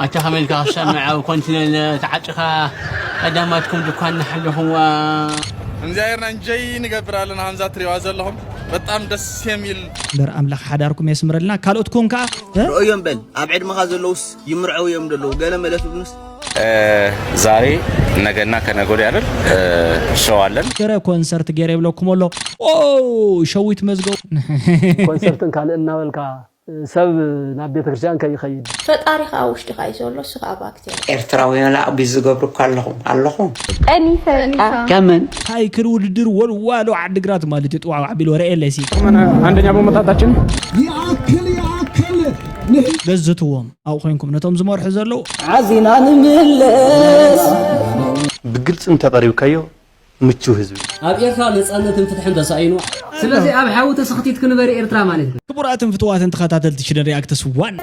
ኣታ ከመልካ ክሰምዕ ኣብ ኮንቲነር ተዓጽኻ ቀዳማትኩም ድኳን እናሓለኹዋ። እግዚኣብሔር እንጆይ ንገብር ኣለና። ከምዛ ትሪዋ ዘለኹም በጣም ደስ የሚል እምበር ኣምላኽ ሓዳርኩም የስምረልና። ካልኦት ኮን ከዓ እ? ርእዮም በል ኣብ ዕድመኻ ዘለውስ ይምርዐው እዮም ዘለዉ ገለ መለ ትብሉስ ዛሬ ነገና ከነገ ወዲያ አይደል ሸው አለን። ገረ ኮንሰርት ገይረ ይብለኩም ኣሎ። ኦ ሸዊት መዝገቡ ኮንሰርትን ካልእ እናበልካ ሰብ ናብ ቤተክርስትያን ከይኸይድ ፈጣሪ ከዓ ውሽጥኻ እዩ ዘሎ፣ እሱ ከዓ ባክቴርያ። ኤርትራውያን ኣቢዝ ዝገብሩ እኮ ኣለኹም ኣለኹም። ጠኒሰ በቃ። ከመን ታይክል ውድድር ወልዋሎ ዓድግራት ማለት እዩ። ጥዋዕ ዓቢል ወረ ኤለሲ አንደኛ በመውጣታችን ይኣክል ይኣክል ገዝትዎም ኣብኡ ኮይንኩም ነቶም ዝመርሑ ዘለዉ ዓዚና ንምለስ ብግልፂ እንተቐሪብካዮ ምችው ህዝቢ ኣብ ኤርትራ ነጻነትን ፍትሕን ተሳኢኑ። ስለዚ ኣብ ሓዊ ተሰኽቲት ክንበሪ ኤርትራ ማለት እዩ። ክቡራትን ፍትዋትን ተኸታተልቲ ሽደን ሪያክትስ ዋን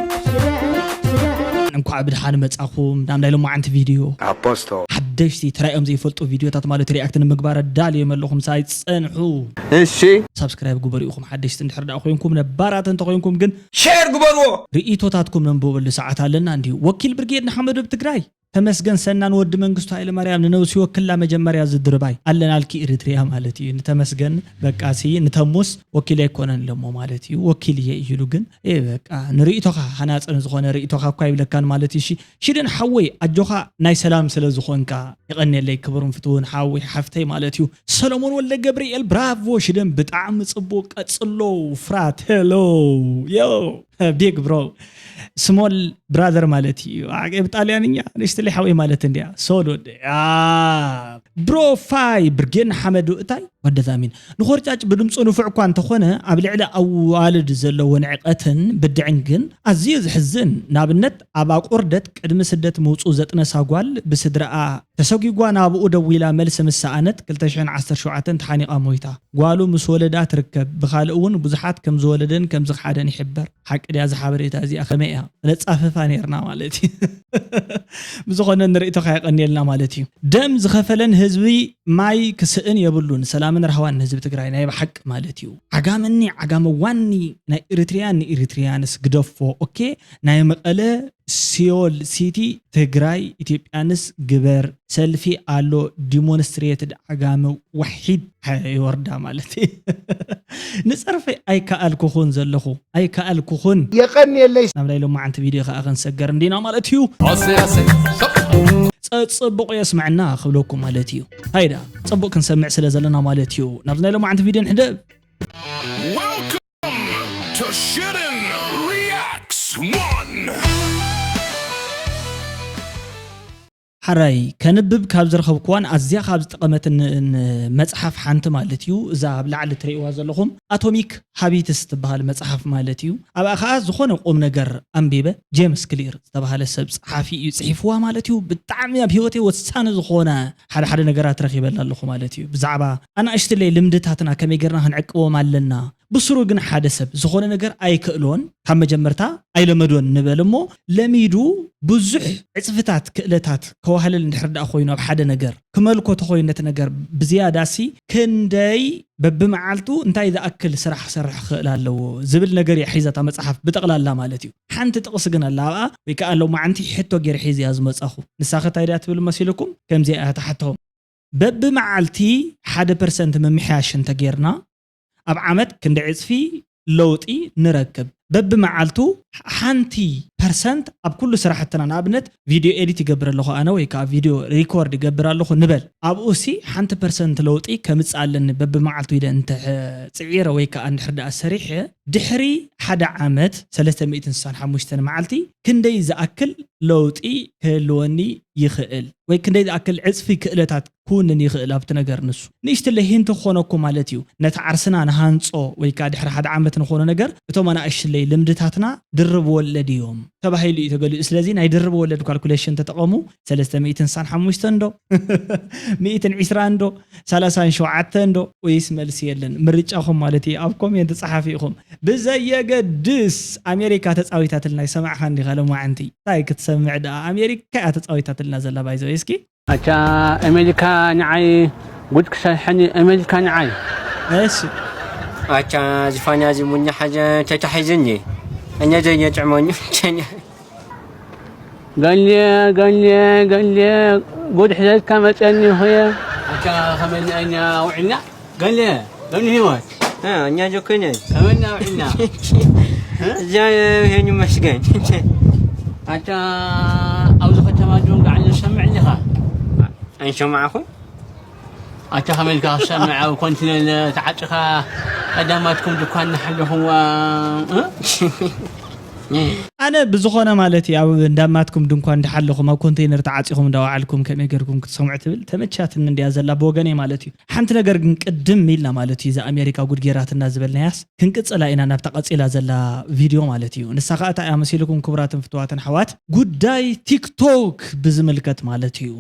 እንኳዕ ብድሓን መጻኹም ናብ ናይ ሎማዓንቲ ቪድዮ ኣፖስቶ ሓደሽቲ ተራዮም ዘይፈልጡ ቪድዮታት ማለት ሪያክት ንምግባር ዳልዮም ኣለኹም ሳይ ጸንሑ እሺ ሳብስክራይብ ግበሩ ኢኹም ሓደሽቲ እንድሕር ደኣ ኮይንኩም ነባራት እንተኮይንኩም ግን ሼር ግበርዎ ርእይቶታትኩም ነንብበሉ ሰዓት ኣለና እንዲሁ ወኪል ብርጌድ ንሓመዱ ኣብ ትግራይ ተመስገን ሰናን ወዲ መንግስቱ ሃይለማርያም ንነብሲ ወክላ መጀመርያ ዝድርባይ ኣለናልኪ ኤሪትሪያ ማለት እዩ ንተመስገን በቃ ሲ ንተሙስ ወኪል ኣይኮነን ለሞ ማለት እዩ ወኪል እየ እዩ ኢሉ ግን እ በቃ ንርእይቶኻ ሃናጽ ንዝኾነ ርእይቶኻ እኳ ይብለካን ማለት እዩ ሺ ሽደን ሓወይ ኣጆኻ ናይ ሰላም ስለ ዝኾንካ የቐንየለይ ክብርን ፍትውን ሓወይ ሓፍተይ ማለት እዩ ሰሎሞን ወልደ ገብርኤል ብራቮ ሽደን ብጣዕሚ ጽቡቅ ቀጽሎ ፍራቴሎ ዮ ቢግ ብሮ ስሞል ብራዘር ማለት እዩ ብጣልያንኛ ንእሽትለይ ሓወይ ማለት እንዲያ ሶዶ ብሮ ፋይ ብርጌን ሓመዱ እታይ ወደዛሚን ንኾርጫጭ ብድምፁ ንፉዕ እኳ እንተኾነ ኣብ ልዕሊ ኣዋልድ ዘለዎ ንዕቀትን ብድዕን ግን ኣዝዩ ዝሕዝን ንኣብነት ኣብ ኣቁርደት ቅድሚ ስደት ምውፁ ዘጥነሳ ጓል ብስድረኣ ተሰጒጓ ናብኡ ደዊላ መልሲ ምስ ሰኣነት ክልተ ሽሕን ዓሰርተ ሸውዓተን ተሓኒቓ ሞይታ ጓሉ ምስ ወለዳ ትርከብ ብኻልእ እውን ብዙሓት ከም ዝወለደን ከም ዝኽሓደን ይሕበር ሓቂ ድያ እዛ ሓበሬታ እዚኣ ከመይ እያ ነጻፍፋ ነርና ማለት እዩ ብዝኾነ ንርእይቶኻ የቐንየልና ማለት እዩ ደም ዝኸፈለን ህዝቢ ማይ ክስእን የብሉን ሰላምን ራህዋን ንህዝቢ ትግራይ ናይ ብሓቂ ማለት እዩ ዓጋመኒ ዓጋመዋኒ ናይ ኤሪትሪያን ንኤሪትሪያንስ ግደፎ ኦኬ ናይ መቐለ ሲዮል ሲቲ ትግራይ ኢትዮጵያንስ ግበር ሰልፊ ኣሎ ዲሞንስትሬትድ ዓጋመ ዋሒድ ይወርዳ ማለት ንፀርፊ ኣይከኣልኩኹን ዘለኹ ኣይከኣልኩኹን የቐንየለይ ናብ ናይ ሎማዓንቲ ቪድዮ ከዓ ክንሰገር እንዲና ማለት እዩ ፀፅብቑ የስምዐና ክብለኩም ማለት እዩ ሃይዳ ፅቡቅ ክንሰምዕ ስለ ዘለና ማለት እዩ ናብዚ ናይ ሎማዓንቲ ቪድዮ ንሕደብ Welcome to Shitten Reacts One. ሓራይ ከንብብ ካብ ዝረኸብክዋን ኣዝያ ካብ ዝጠቐመትን መጽሓፍ ሓንቲ ማለት እዩ እዛ ኣብ ላዕሊ ትርእይዋ ዘለኹም ኣቶሚክ ሃቢትስ ትበሃል መጽሓፍ ማለት እዩ ኣብኣ ከዓ ዝኾነ ቁም ነገር ኣንቢበ ጄምስ ክሊር ዝተባሃለ ሰብ ጸሓፊ እዩ ጽሒፍዋ ማለት እዩ ብጣዕሚ ኣብ ህይወተይ ወሳኒ ዝኾነ ሓደ ሓደ ነገራት ረኺበላ ኣለኹ ማለት እዩ ብዛዕባ ኣናእሽትለይ ልምድታትና ከመይ ጌርና ክንዕቅቦም ኣለና ብስሩ ግን ሓደ ሰብ ዝኾነ ነገር ኣይክእሎን ካብ መጀመርታ ኣይለመዶን ንበል እሞ ለሚዱ ብዙሕ ዕፅፍታት ክእለታት ከዋህለል እንድሕር ደኣ ኮይኑ ኣብ ሓደ ነገር ክመልኮ ተኮይኑ ነቲ ነገር ብዝያዳ ሲ ክንደይ በብመዓልቱ እንታይ ዝኣክል ስራሕ ክሰርሕ ክኽእል ኣለዎ ዝብል ነገር እያ ሒዛ እታ መፅሓፍ ብጠቕላላ ማለት እዩ ሓንቲ ጥቕሲ ግን ኣላ ኣብኣ ወይ ከዓ ሎማዓንቲ ሕቶ ገይረ ሒዘ እያ ዝመፃኹ ንሳኸ እንታይ ድያ ትብል መሲልኩም ከምዚኣ እያ ትሓቶም በብመዓልቲ ሓደ ፐርሰንት ምምሕያሽ እንተጌርና ኣብ ዓመት ክንዲ ዕፅፊ ለውጢ ንረክብ በብመዓልቱ ሓንቲ ፐርሰንት ኣብ ኩሉ ስራሕትና ንኣብነት ቪድዮ ኤዲት ይገብር ኣለኹ ኣነ ወይ ከዓ ቪድዮ ሪኮርድ ይገብር ኣለኹ ንበል ኣብኡ ሲ ሓንቲ ፐርሰንት ለውጢ ከምፅእ ኣለኒ በብመዓልቱ ኢለ እንተ ፅዒረ ወይ ከዓ እንድሕር ደኣ ሰሪሐ ድሕሪ ሓደ ዓመት ሰለስተ ሚእትን ስሳን ሓሙሽተን መዓልቲ ክንደይ ዝኣክል ለውጢ ክህልወኒ ይኽእል ወይ ክንደይ ዝኣክል ዕፅፊ ክእለታት ክውንን ይኽእል ኣብቲ ነገር ንሱ ንእሽትለይ ሂንቲ ክኾነኩ ማለት እዩ ነቲ ዓርስና ንሃንፆ ወይ ከዓ ድሕሪ ሓደ ዓመት ንኾኖ ነገር እቶም ኣናእሽትለይ ልምድታትና ድርብ ወለድ እዮም ተባሂሉ እዩ ተገሊኡ ስለዚ ናይ ድርብ ወለድ ካልኩሌሽን ተጠቐሙ ሰለስተ ሚእትን ስሳን ሓሙሽተን ዶ ሚእትን ዕስራን ዶ ሰላሳን ሸውዓተን ዶ ወይስ መልሲ የለን ምርጫኹም ማለት እዩ ኣብ ኮሜንት ፀሓፊ ኢኹም ብዘየገድስ ኣሜሪካ ተፃዊታትልና ይሰማዕኻ እንዲኻ ለማዓንቲ እንታይ ክትሰምዕ ደኣ ኣሜሪካ እያ ተፃዊታትልና ዘላ ባይዘው እስኪ ኣቻ ኣሜሪካ ንዓይ ጉድ ክሰርሐኒ ኣሜሪካ ንዓይ እሺ ኣቻ ዝፋኛ ዝሙኛ ሓዘ ተታሒዝኒ እኛ ዘየጥዕመኒ ገሌ ገሌ ገሌ ጉድ ሒዘልካ መጸኒ ሆየ። ኣታ ከመና እኛ ውዕልና ገሌ ገኒ ህይወት። እኛ ጆከኛ ከመና ውዕልና። እዚኣ ይሄን ይመስገን። ኣታ ኣብዚ ከተማ ጆን ጋዕለ ሰምዕ ኣለኻ። ኣይሰማዕኹ። ኣታ ከመልካ ክሰምዕ ኣብ ኮንቲነል ተዓጥኻ ቀዳማትኩም ድኳን ንሓለኹዋ። ኣነ ብዝኾነ ማለት እዩ ኣብ እንዳማትኩም ድንኳን እንዳሓለኹም ኣብ ኮንቴነር ተዓፂኹም እንዳወዓልኩም ከመይ ገርኩም ክትሰምዑ ትብል ተመቻትኒ እንዲያ ዘላ ብወገነይ ማለት እዩ። ሓንቲ ነገር ግን ቅድም ኢልና ማለት እዩ እዛ ኣሜሪካ ጉድ ጌራትና ዝበልናያስ ክንቅፅላ ኢና ናብታ ቀፂላ ዘላ ቪድዮ ማለት እዩ። ንሳ ከዓ እንታይ እያ መሲልኩም ክቡራትን ፍትዋትን ሓዋት ጉዳይ ቲክቶክ ብዝምልከት ማለት እዩ።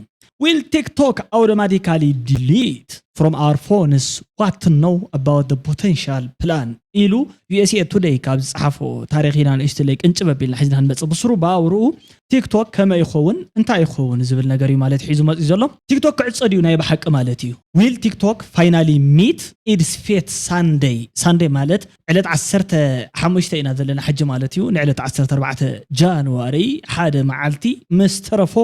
Will TikTok automatically delete from our phones what to know about the potential plan ኢሉ USA Today ካብ ዝፀሓፎ ታሪክ ኢና ንእሽትለይ ቅንጭብ ኣቢልና ሒዝና ክንመፅእ ብስሩ ብኣውርኡ ቲክቶክ ከመይ ይኸውን እንታይ ይኸውን ዝብል ነገር እዩ ማለት ሒዙ መፅኡ ዘሎ። ቲክቶክ ክዕፀ ድዩ ናይ ብሓቂ ማለት እዩ? Will TikTok finally meet its fate Sunday? ሳንደይ ማለት ዕለት ዓሰርተ ሓሙሽተ ኢና ዘለና ሕጂ ማለት እዩ። ንዕለት ዓሰርተ ኣርባዕተ ጃንዋሪ ሓደ መዓልቲ ምስ ተረፎ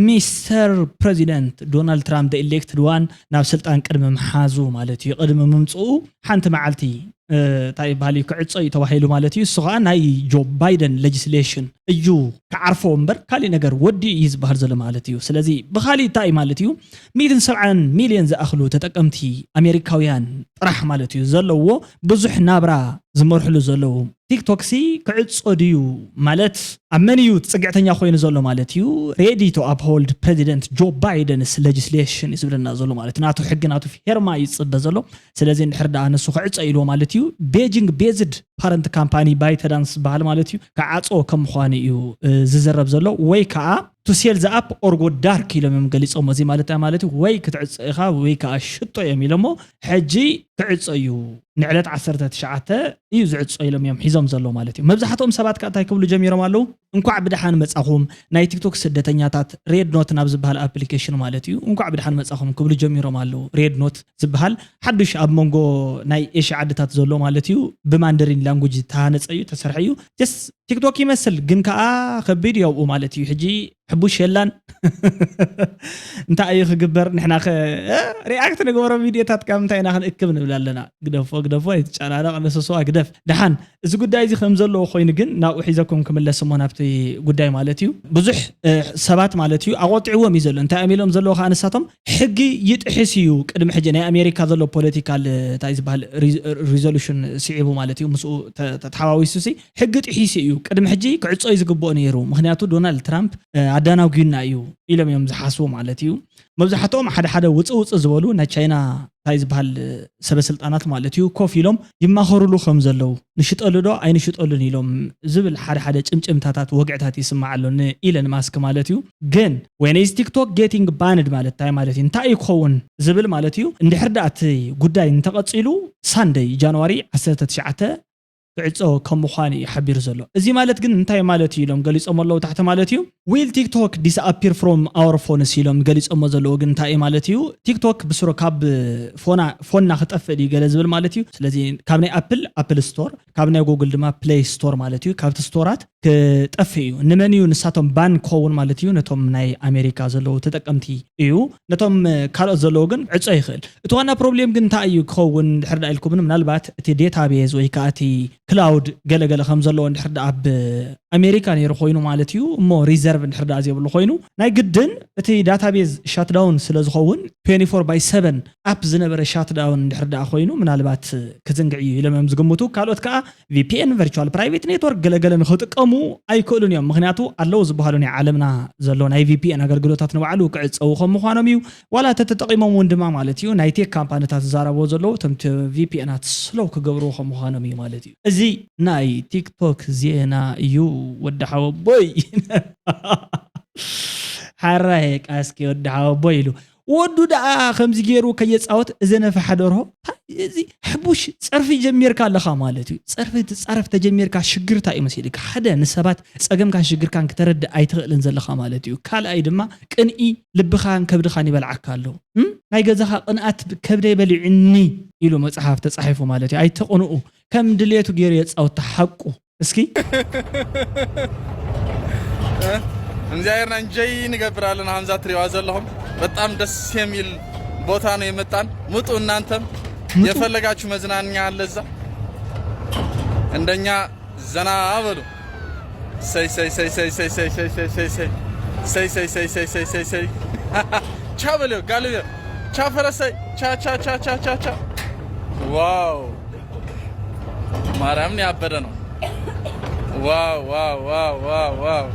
ሚስተር ፕረዚደንት ዶናልድ ትራምፕ the elected one ናብ ስልጣን ቅድሚ ምሓዙ ማለት እዩ። ቅድሚ ምምፅኡ ሓንቲ መዓልቲ እንታይ ይበሃል እዩ ክዕፀ እዩ ተባሂሉ ማለት እዩ። እሱ ከዓ ናይ ጆ ባይደን ሌጅስሌሽን እዩ ክዓርፎ እምበር ካሊእ ነገር ወዲኡ እዩ ዝበሃል ዘሎ ማለት እዩ። ስለዚ ብካሊእ እንታይ እዩ ማለት እዩ ሚእትን ሰብዓን ሚልዮን ዝኣኽሉ ተጠቀምቲ ኣሜሪካውያን ጥራሕ ማለት እዩ ዘለዎ ብዙሕ ናብራ ዝመርሕሉ ዘለዉ ቲክቶክ ሲ ክዕጾ ድዩ ማለት ኣብ መን እዩ ፅግዕተኛ ኮይኑ ዘሎ ማለት እዩ። Ready to uphold President Joe Biden's legislation እዩ ዝብለና ዘሎ ማለት ናቱ ሕጊ ናቱ ፌርማ እዩ ዝፅበ ዘሎ። ስለዚ እንድሕር ደኣ ንሱ ክዕጾ ኢልዎ ማለት እዩ ቤጂንግ ቤዝድ ፓረንት ካምፓኒ ባይተዳንስ ዝበሃል ማለት እዩ ክዓጾ ከም ምዃኑ እዩ ዝዝረብ ዘሎ ወይ ከዓ to sell the app or go dark ኢሎም እዮም ገሊፆሞ። እዚ ማለት እንታይ ማለት እዩ ወይ ክትዕጾ ኢኻ ወይ ከዓ ሽጦ እዮም ኢሎሞ። ሕጂ ክዕጾ እዩ ንዕለት ዓሰርተ ትሽዓተ እዩ ዝዕጾ ኢሎም እዮም ሒዞም ዘሎ ማለት እዩ። መብዛሕትኦም ሰባት ከዓ እንታይ ክብሉ ጀሚሮም ኣለዉ? እንኳዕ ብደሓን መጻኹም ናይ ቲክቶክ ስደተኛታት ሬድ ኖት ናብ ዝበሃል ኣፕሊኬሽን ማለት እዩ። እንኳዕ ብደሓን መጻኹም ክብሉ ጀሚሮም ኣለዉ። ሬድ ኖት ዝበሃል ሓዱሽ ኣብ መንጎ ናይ ኤሽያ ዓድታት ዘሎ ማለት እዩ። ብማንደሪን ላንጉጅ ዝተሃነፀ እዩ ተሰርሐ እዩ። ጀስ ቲክቶክ ይመስል ግን ከዓ ከቢድ እዩ ኣብኡ ማለት እዩ። ሕጂ ሕቡሽ የላን እንታይ እዩ ክግበር ንሕና ሪኣክት ንግበሮ ቪድዮታት ካብ ምንታይ ኢና ክንእክብ ንብል ኣለና። ግደፎ ግደፎ ኣይትጨናነቕ ንስስዋ ግደፍ ደሓን። እዚ ጉዳይ እዚ ከም ዘለዎ ኮይኑ ግን ናብኡ ሒዘኩም ክምለስ እሞ ናብቲ ጉዳይ ማለት እዩ ብዙሕ ሰባት ማለት እዩ ኣቆጢዕዎም እዩ ዘሎ። እንታይ እዮም ኢሎም ዘለዎ ከዓ ንሳቶም ሕጊ ይጥሕስ እዩ ቅድሚ ሕጂ ናይ ኣሜሪካ ዘሎ ፖለቲካል እንታይ ዝበሃል ሪዞሉሽን ስዒቡ ማለት እዩ ምስኡ ተተሓዋዊሱ ሲ ሕጊ ጥሒሱ እዩ ቅድሚ ሕጂ ክዕጾ እዩ ዝግብኦ ነይሩ ምክንያቱ ዶናልድ ትራምፕ ኣዳናጒና እዩ ኢሎም እዮም ዝሓስቡ ማለት እዩ። መብዛሕትኦም ሓደ ሓደ ውፅእ ውፅእ ዝበሉ ናይ ቻይና እንታይ ዝበሃል ሰበስልጣናት ማለት እዩ ኮፍ ኢሎም ይማኸሩሉ ከም ዘለዉ ንሽጠሉ ዶ ኣይንሽጠሉን ኢሎም ዝብል ሓደ ሓደ ጭምጭምታታት ወግዕታት ይስማዕ ኣሎ ንኢለን ማስክ ማለት እዩ። ግን when is TikTok getting banned ማለት እንታይ ማለት እዩ እንታይ እዩ ክኸውን ዝብል ማለት እዩ። እንድሕር ደኣ እቲ ጉዳይ እንተቐፂሉ ሳንደይ ጃንዋሪ ዓሰርተ ትሽዓተ ክዕፀ ከም ምዃኑ እዩ ሓቢሩ ዘሎ። እዚ ማለት ግን እንታይ ማለት እዩ ኢሎም ገሊፆም ኣለዉ ታሕቲ ማለት እዩ። Will TikTok disappear from our phones ኢሎም ገሊፆሞ ዘለዉ ግን እንታይ እዩ ማለት እዩ። ቲክቶክ ብስሩ ካብ ፎና ፎንና ክጠፍእ ድዩ ገለ ዝብል ማለት እዩ። ስለዚ ካብ ናይ ኣፕል ኣፕል ስቶር ካብ ናይ ጉግል ድማ ፕሌይ ስቶር ማለት እዩ። ካብቲ ስቶራት ክጠፍእ እዩ። ንመን እዩ ንሳቶም ባን ክኸውን ማለት እዩ? ነቶም ናይ ኣሜሪካ ዘለዉ ተጠቀምቲ እዩ። ነቶም ካልኦት ዘለዉ ግን ዕጾ ይኽእል። እቲ ዋና ፕሮብሌም ግን እንታይ እዩ ክኸውን ድሕር ዳ ኢልኩምን ምናልባት እቲ ዴታቤዝ ወይ ከዓ እቲ ክላውድ ገለገለ ከም ዘለዎ እንድሕር ደኣ ኣብ ኣሜሪካ ነይሩ ኮይኑ ማለት እዩ እሞ ሪዘርቭ እንድሕር ደኣ ዘይብሉ ኮይኑ ናይ ግድን እቲ ዳታቤዝ ሻትዳውን ስለ ዝኸውን twenty-four by seven ኣፕ ዝነበረ ሻትዳውን እንድሕር ደኣ ኮይኑ ምናልባት ክዝንግዕ እዩ ኢሎም እዮም ዝግምቱ። ካልኦት ከዓ ቪፒኤን ቨርቹዋል ፕራይቬት ኔትወርክ ገለገለ ንክጥቀሙ ኣይክእሉን እዮም። ምክንያቱ ኣለዉ ዝበሃሉ ናይ ዓለምና ዘሎ ናይ ቪፒኤን ኣገልግሎታት ንባዕሉ ክዕፀዉ ከም ምዃኖም እዩ። ዋላ ተተጠቂሞም እውን ድማ ማለት እዩ ናይ ቴክ ካምፓኒታት ዝዛረብዎ ዘለዉ እቶም ቪፒኤናት ስለው ክገብርዎ ከም ምዃኖም እዩ ማለት እዩ። እዚ ናይ ቲክቶክ ዜና እዩ ወዲ ሓወቦይ። ሓራየ ቃስኪ ወዲ ሓወቦይ ኢሉ ወዱ ደኣ ከምዚ ገይሩ ከየፃወት እዘነፈ ሓደርሆ እዚ ሕቡሽ ፀርፊ ጀሚርካ ኣለኻ ማለት እዩ። ፀርፊ ትፃረፍ ተጀሚርካ ሽግርታ እዩ መሲልካ ሓደ ንሰባት ፀገምካን ሽግርካን ክተረድእ ኣይትኽእልን ዘለኻ ማለት እዩ። ካልኣይ ድማ ቅንኢ ልብኻን ከብድኻን ይበልዓካ ኣሎ። ናይ ገዛኻ ቅንኣት ከብደይ በሊዕኒ ኢሉ መፅሓፍ ተፃሒፉ ማለት እዩ። ኣይተቕንኡ ከም ድሌቱ ገይሩ የፃወታ ሓቁ እስኪ እግዚኣብሔርና እንጆይ ንገብር ኣለና። ከምዛ ትሪዋ ዘለኹም በጣም ደስ የሚል ቦታ ነው የመጣን። ምጡ እናንተም፣ የፈለጋችሁ መዝናኛ አለ እዛ። እንደኛ ዘና በሉ። ሰይ ሰይ ሰይ ሰይ ሰይ ሰይ ሰይ ሰይ ሰይ ሰይ ሰይ ሰይ ሰይ ሰይ ሰይ ሰይ ሰይ ሰይ። ቻ በለው ጋልቤ፣ ቻ ፈረሰይ፣ ቻ ቻ ቻ ቻ ቻ ቻ። ዋው ማርያምን ያበደ ነው። ዋው ዋው ዋው ዋው ዋው።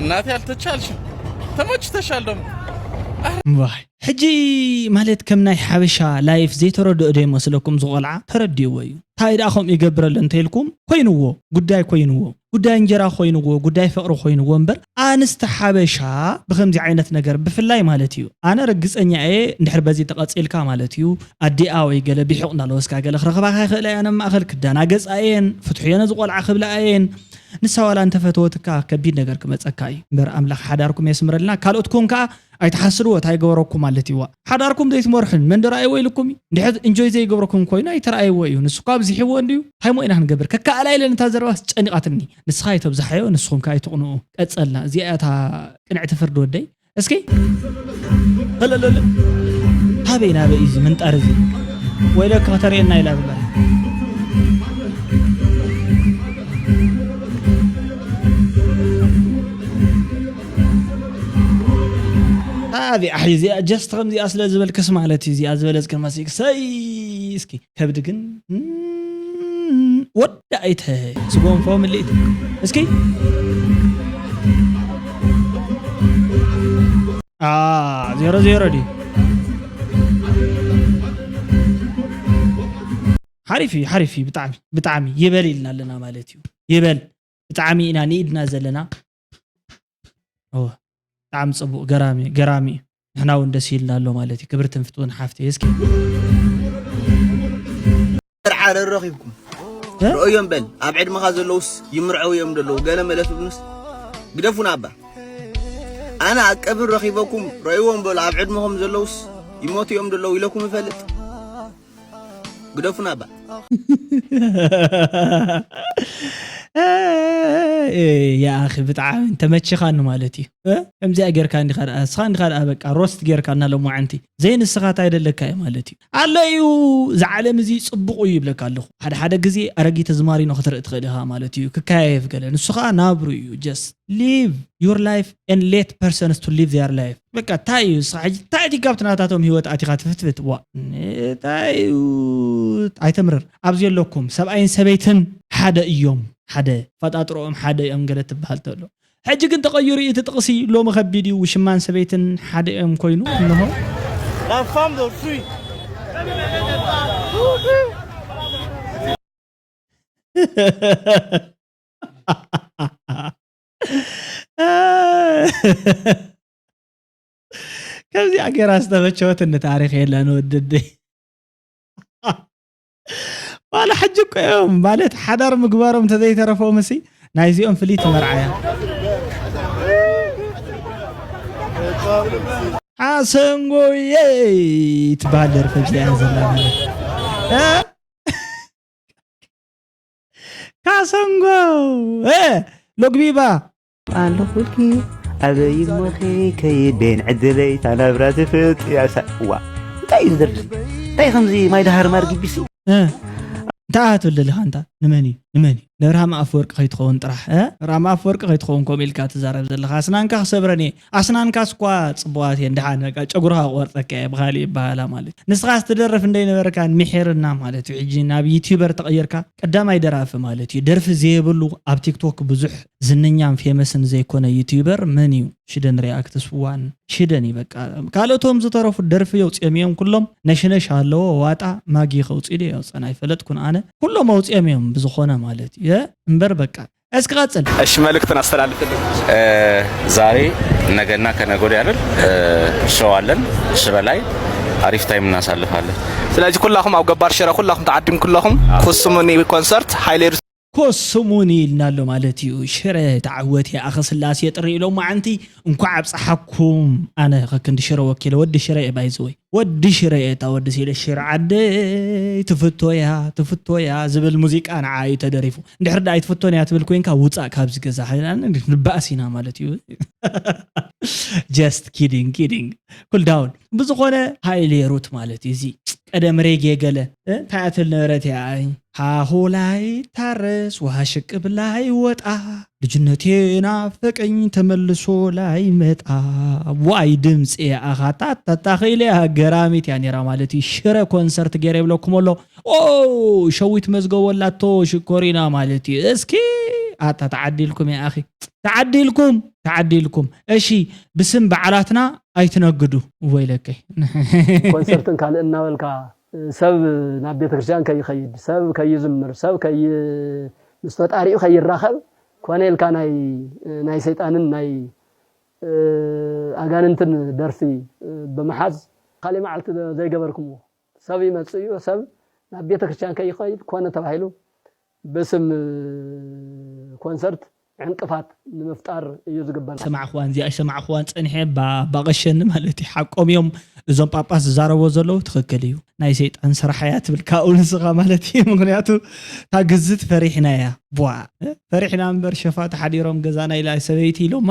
እናቴ አልተቻልሽም፣ ተመችተሻል ደግሞ። ዋይ ሕጂ ማለት ከም ናይ ሓበሻ ላይፍ ዘይተረድኦ ዶ ይመስለኩም? ዝቆልዓ ተረድእዎ እዩ። እንታይ ደኣ ከምኡ ይገብረሉ እንተኢልኩም ኮይንዎ፣ ጉዳይ ኮይንዎ፣ ጉዳይ እንጀራ ኮይንዎ፣ ጉዳይ ፍቕሪ ኮይንዎ እምበር ኣንስቲ ሓበሻ ብከምዚ ዓይነት ነገር ብፍላይ ማለት እዩ። ኣነ ርግፀኛ እየ እንድሕር በዚ ተቐፂልካ ማለት እዩ ኣዲኣ ወይ ገለ ቢሑቕ እንዳለወስካ ገለ ክረኽባካ ይኽእላ እየን ኣብ ማእኸል ክደናገፃ እየን ፍትሑ የነ ዝቆልዓ ክብላ እየን። ንሳ ዋላ እንተፈተወትካ ከቢድ ነገር ክመፀካ እዩ እምበር ኣምላኽ ሓዳርኩም የስምረልና። ካልኦት ኮን ከዓ ኣይትሓስድዎ እንታይ ገበረኩም ማለት እዩ። ሓዳርኩም ዘይትመርሑን መን ደረኣይዎ ኢልኩም እዩ። እንድሕር እንጆይ ዘይገብረኩም ኮይኑ ኣይተረኣይዎ እዩ። ንሱ እኳ ኣብዚሕዎ እንድዩ። እንታይ ሞ ኢና ክንገብር? ከከኣላ ኢለን እታ ዘረባስ ጨኒቓትኒ። ንስኻ ኣይተብዝሓዮ ንስኹም ከኣ ኣይትቕንኡ። ቀጸልና። እዚኣ እያ እታ ቅንዕቲ ፍርዲ ወደይ። እስኪ ሃበይ ናበይ እዩ እዚ ምንጣር እዚ? ወይለካ ከተርእየና ኢላ ዝብላ ኣዚ ኣሕ እዚኣ ጀስት ከምዚኣ ስለ ዝበልክስ ማለት እዩ እዚኣ ዝበለጽክን መሲክ ሰይ እስኪ ከብዲ ግን ወዳ ኣይተ ስጎንፎ ምልኢት እስኪ ዜሮ ዜሮ ድዩ ሓሪፍ እዩ ሓሪፍ እዩ ብጣዕሚ ብጣዕሚ ይበል ኢልና ኣለና ማለት እዩ ይበል ብጣዕሚ ኢና ንኢድና ዘለና ብጣዕሚ ፅቡቅ ገራሚ ገራሚ እዩ ንሕና እውን ደስ ኢልና ኣሎ ማለት እዩ ክብርትን ፍትውን ሓፍቲ እስኪ መርዓ ዶ ረኺብኩም ርኦዮም በል ኣብ ዕድመኻ ዘለውስ ይምርዐው እዮም ዘለዉ ገለ መለ ትብሉስ ግደፉና እባ ኣነ ኣብ ቀብር ረኺበኩም ረእይዎም በሉ ኣብ ዕድመኹም ዘለውስ ይሞቱ እዮም ዘለዉ ኢለኩም እፈልጥ ግደፉና እባ ያኣኺ ብጣዕሚ ተመችኻኒ ማለት እዩ ከምዚኣ ጌርካ እንዲኻ ደኣ እስኻ እንዲኻ ደኣ በቃ ሮስት ጌርካ እና ሎማዓንቲ ዘይንስኻ እንታይ ደለካ እዩ ማለት እዩ ኣሎ እዩ እዚ ዓለም እዚ ፅቡቕ እዩ ይብለካ ኣለኹ ሓደ ሓደ ግዜ ኣረጊት ኣዝማሪኖ ክትርኢ ትኽእል ኢኻ ማለት እዩ ክከያየፍ ገለ ንሱ ከዓ ናብሩ እዩ just live your life and let persons to live their life በቃ እንታይ እዩ ንስኻ ሕጂ እንታይ እቲ ካብቲ ናታቶም ህይወት ኣቲኻ ትፍትፍት ዋ እንታይ እዩ ኣይተምርር ኣብዚ ኣለኩም ሰብኣይን ሰበይትን ሓደ እዮም ሓደ ፈጣጥሮኦም ሓደ እዮም ገለ ትበሃል ተሎ ሕጂ ግን ተቐይሩ እቲ ጥቕሲ ሎሚ ከቢድ እዩ ውሽማን ሰበይትን ሓደ እዮም ኮይኑ እንሆ ከምዚኣ ገይራ ዝተመቸወትኒ ታሪኽ የለን ወድደይ ዋላ ሕጂ እኮ እዮም ማለት ሓዳር ምግባሮም እንተዘይተረፎም እሲ ናይዚኦም ፍልይቲ መርዓ እያ ሓሰንጎየ ትበሃል ደርፊ እዚኣ ዘላ ማለት ካሰንጎ ሎግቢባ ኣለኹልኪ ኣበይ እሞ ከይከይድ ቤን ዕድለይ ታናብራ ትፍጥ ያሳ ዋ እንታይ እዩ ዝደርፊ እንታይ ከምዚ ማይ ዳሃር ማር ግቢሲ እንታይ ኣትብል ደሊኻ እንታ ንመን እዩ ንመን እዩ ንኣብርሃም ኣፍወርቂ ከይትኸውን ጥራሕ ኣብርሃም ኣፍወርቂ ከይትኸውን ከምኡ ኢልካ ትዛረብ ዘለኻ ኣስናንካ ክሰብረን እየ ኣስናንካስ እኳ ፅቡቓት እየን ደሓን በቃ ጨጉርኻ ክቆርፀካ እየ ብኻሊእ ይበሃላ ማለት እዩ ንስኻስ ትደርፍ እንደይነበርካ ምሒርና ማለት እዩ ሕጂ ናብ ዩቲዩበር ተቐይርካ ቀዳማይ ደራፊ ማለት እዩ ደርፊ ዘየብሉ ኣብ ቲክቶክ ብዙሕ ዝነኛን ፌመስን ዘይኮነ ዩቲዩበር መን እዩ ሽደን ሪኣክትስ ዋን ሽደን እዩ በቃ ካልኦቶም ዝተረፉ ደርፊ የውፅኦም እዮም ኩሎም ነሽነሽ ኣለዎ ዋጣ ማጊ ከውፅኡ ዶ የውፅአን ኣይፈለጥኩን ኣነ ኩሎም ኣውፅኦም እዮም ብዝኾነ ማለት እዩ እምበር በቃ እስኪ ቀፅል። እሺ መልእክትን ኣስተላልፍልኝ። ዛሬ ነገና ከነገ ወዲያ አይደል ሾው አለን ሽበ ላይ አሪፍ ታይም እናሳልፋለን። ስለዚህ ኩላኹም ኣብ ገባር ሽረ ኩላኹም ተዓዲም ኩላኹም ኩስሙኒ ኮንሰርት ሃይሌ ኮስሙኒ ኢልና ኣሎ ማለት እዩ። ሽረ ተዓወት የኣኸ ስላሴ ጥሪ ኢሎም መዓንቲ እንኳዕ ኣብፀሓኩም። ኣነ ከክንዲ ሽረ ወኪለ ወዲ ሽረ እየ ባይዘወይ ወዲ ሽረ እየ እታ ወዲ ሲለ ሽረ ዓደይ ትፍቶያ ትፍቶያ ዝብል ሙዚቃ ንዓ እዩ ተደሪፉ። እንድሕር ዳ ኣይትፍቶን እያ ትብል ኮይንካ ውፃእ ካብዚ ገዛ ንባእስ ኢና ማለት እዩ። Just kidding kidding. ኩል ዳውን ብዝኾነ ሃይሌ ሩት ማለት እዩ እዚ ቀደም ሬጌ ገለ እንታይ ኣትል ነበረት እያ። ሃሆ ላይ ታረስ ውሃ ሽቅብ ላይ ወጣ ልጅነቴ ናፈቀኝ ተመልሶ ላይ መጣ። ዋይ ድምፂ ኣኻታት ተታኺለ ገራሚት እያ ነራ ማለት እዩ። ሽረ ኮንሰርት ገይረ ይብለኩም ኣሎ። ኦ ሸዊት መዝገቦ ኣላቶ ሽኮሪና ማለት እዩ። እስኪ ኣታ ተዓዲልኩም እያ ኣኺ ተዓዲልኩም ተዓዲልኩም። እሺ ብስም በዓላትና ኣይትነግዱ ወይለከይ። ኮንሰርትን ካልእ እናበልካ ሰብ ናብ ቤተክርስትያን ከይኸይድ ሰብ ከይዝምር ሰብ ከይ ምስ ፈጣሪኡ ከይራኸብ ኮነ ኢልካ ናይ ናይ ሰይጣንን ናይ ኣጋንንትን ደርፊ ብምሓዝ ካልእ መዓልቲ ዘይገበርኩምዎ ሰብ ይመጽእ እዩ ሰብ ናብ ቤተክርስትያን ከይኸይድ ኮነ ተባሂሉ ብስም ኮንሰርት ዕንቅፋት ንምፍጣር እዩ ዝግበር። ሰማዕኽዋን እዚኣ ሰማዕኽዋን ፀኒሐ ባቐሸኒ ማለት እዩ። ሓቆም እዮም እዞም ጳጳስ ዝዛረቦ ዘለዉ ትኽክል እዩ። ናይ ሰይጣን ስራሕ እያ ትብል ካብኡ ንስኻ ማለት እዩ። ምክንያቱ ታግዝት ፈሪሕና እያ ቧ ፈሪሕና እምበር ሸፋ ተሓዲሮም ገዛና ኢላ ሰበይቲ ኢሎማ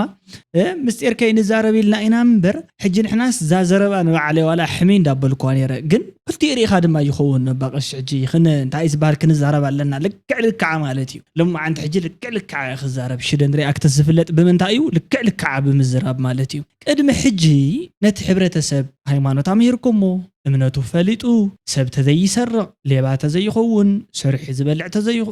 ምስጢር ከይንዛረብ ኢልና ኢና እምበር ሕጂ ንሕናስ ዛዘረባ ንባዕለይ ዋላ ሕሚ እንዳበልኳ ነረ ግን ክልቲኡ ርኢኻ ድማ ይኸውን መባቐሽ ሕጂ ክን እንታይ ዝበሃል ክንዛረብ ኣለና ልክዕ ልክዓ ማለት እዩ። ሎማዓንቲ ሕጂ ልክዕ ልክዓ እየ ክዛረብ ሽደን ሪኣክተስ ዝፍለጥ ብምንታይ እዩ ልክዕ ልክዓ ብምዝራብ ማለት እዩ። ቅድሚ ሕጂ ነቲ ሕብረተሰብ ሃይማኖት ኣምሂርኩሞ እምነቱ ፈሊጡ ሰብ ተዘይሰርቕ ሌባ ተዘይኸውን ሰርሒ ዝበልዕ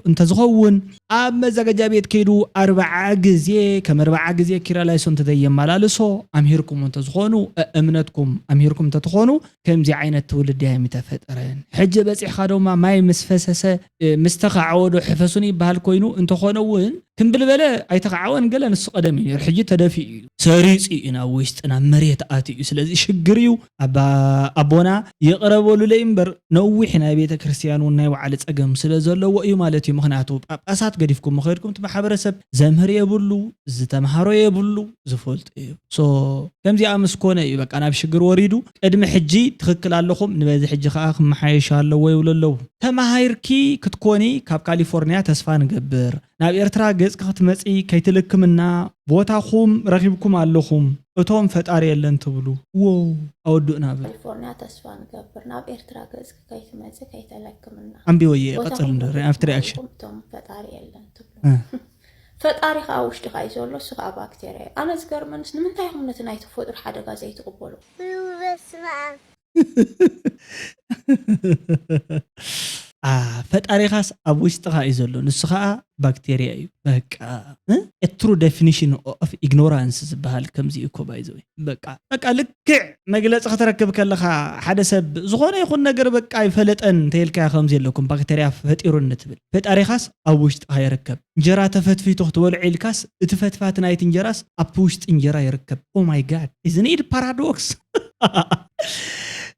እንተዝኸውን ኣብ መዘጋጃ ቤት ከይዱ ኣርባዓ ግዜ ከም ኣርባዓ ግዜ ኪራላይሶ እንተዘየመላልሶ ኣምሂርኩም እንተዝኾኑ እምነትኩም ኣምሂርኩም እንተትኾኑ ከምዚ ዓይነት ትውልዲ ኣይምተፈጠረን። ሕጂ በፂሕኻ ዶማ ማይ ምስ ፈሰሰ ምስ ተኻዕወ ዶ ሕፈሱኒ ይበሃል ኮይኑ እንተኾነ እውን ክምብል በለ ኣይተኻዕወን ገለ ንሱ ቀደም እዩ ነይሩ ሕጂ ተደፊኡ እዩ ሰሪፁ እዩ ናብ ውሽጢ ናብ መሬት ኣትዩ እዩ ስለዚ ሽግር እዩ ኣባ ኣቦና ይቕረ በሉለይ እምበር ነዊሕ ናይ ቤተ ክርስቲያን እውን ናይ ባዕሉ ፀገም ስለ ዘለዎ እዩ ማለት እዩ። ምክንያቱ ጳጳሳት ገዲፍኩም ምኸድኩም እቲ ማሕበረሰብ ዘምህር የብሉ ዝተምሃሮ የብሉ ዝፈልጦ የብሉ። ሶ ከምዚኣ ምስ ኮነ እዩ በቃ ናብ ሽግር ወሪዱ። ቅድሚ ሕጂ ትኽክል ኣለኹም ንበዚ ሕጂ ከዓ ክመሓየሽ ኣለዎ ይብሉ ኣለዉ። ተማሃይርኪ ክትኮኒ ካብ ካሊፎርኒያ ተስፋ ንገብር። ናብ ኤርትራ ገጽኪ ክትመጺ ከይትልክምና ቦታኹም ረኺብኩም ኣለኹም እቶም ፈጣሪ የለን ትብሉ። ዎው ኣወዱእና በል። ካሊፎርኒያ ተስፋ ንገብር ናብ ኤርትራ ገጽኪ ከይትመጺ ከይተለክምና ኣንቢወየ ቦታኹም ቀጽል እንዶ ረኺብኩም after reaction ኣለኹም እቶም ፈጣሪ የለን ትብሉ። ፈጣሪ ከዓ ውሽጥኻ እዩ ዘሎ እሱ ከዓ ባክቴርያ እዩ። ኣነ ዝገርመንስ ንምንታይ ኢኹም ነቲ ናይ ተፈጥሮ ሓደጋ ዘይትቕበሉ? በስመ ኣብ ፈጣሪኻስ ኣብ ውሽጥኻ እዩ ዘሎ ንሱ ከዓ ባክቴርያ እዩ በቃ። A true definition of ignorance ዝበሃል ከምዚ እኮ ባይዘወይ በቃ በቃ ልክዕ መግለፂ ክትረክብ ከለኻ ሓደ ሰብ ዝኾነ ይኹን ነገር በቃ ኣይፈለጠን እንተይልካዮ ከምዚ የለኩም ባክቴርያ ፈጢሩኒ ትብል ፈጣሪኻስ ኣብ ውሽጥኻ ይርከብ እንጀራ ተፈትፊቱ ክትበልዑ ኢልካስ እቲ ፈትፋቲ ናይቲ እንጀራስ ኣብቲ ውሽጢ እንጀራ ይርከብ Oh my God isn't it paradox